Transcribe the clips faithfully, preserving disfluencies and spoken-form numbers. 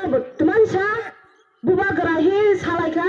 Teman sa bubagra hi salaikha.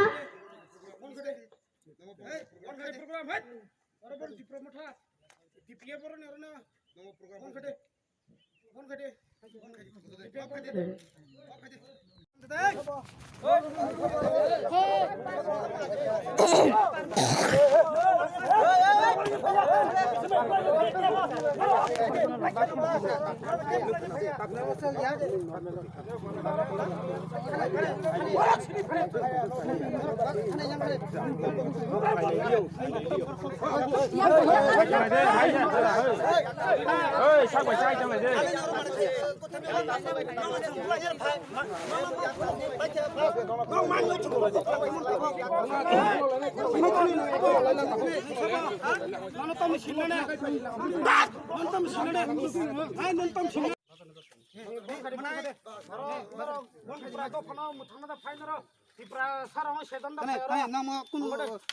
Namo kunu,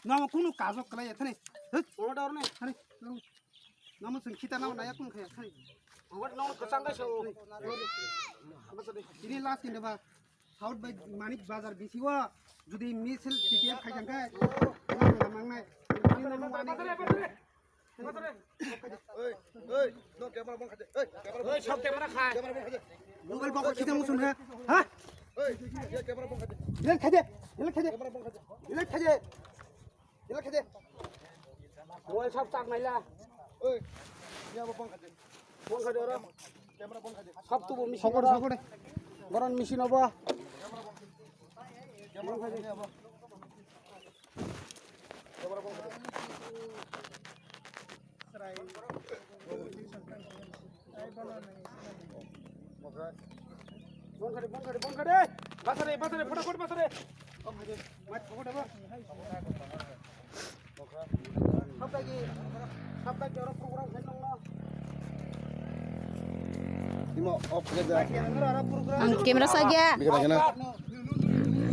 namo kunu kajo kalai ya thani. Hei, order ne. Thani. Namo sing kita namo naya kunu kaya thani. Ini last ini ba. South by Manik Bazar bisi o jodi misil T T F khai jang khe, nang nang nai. Ini nang nang nai. Oi, oi, no camera bon khade. Oi, camera bon. Oi, sob camera khai. Camera bon khade. Mobile bokol khite musun he. Ha? Oi, ye camera bon khade. Delete khade. Delete khade. Camera bon khade. Delete khade. Delete khade. Mobile sob tak naila. Oi, ye abo bon khade. Bon khade oro. Camera bon khade. Sob tubu machine. Sokore, oro. Sokore. Boron machine abo. Camera bon khade abo. Ang camera saja.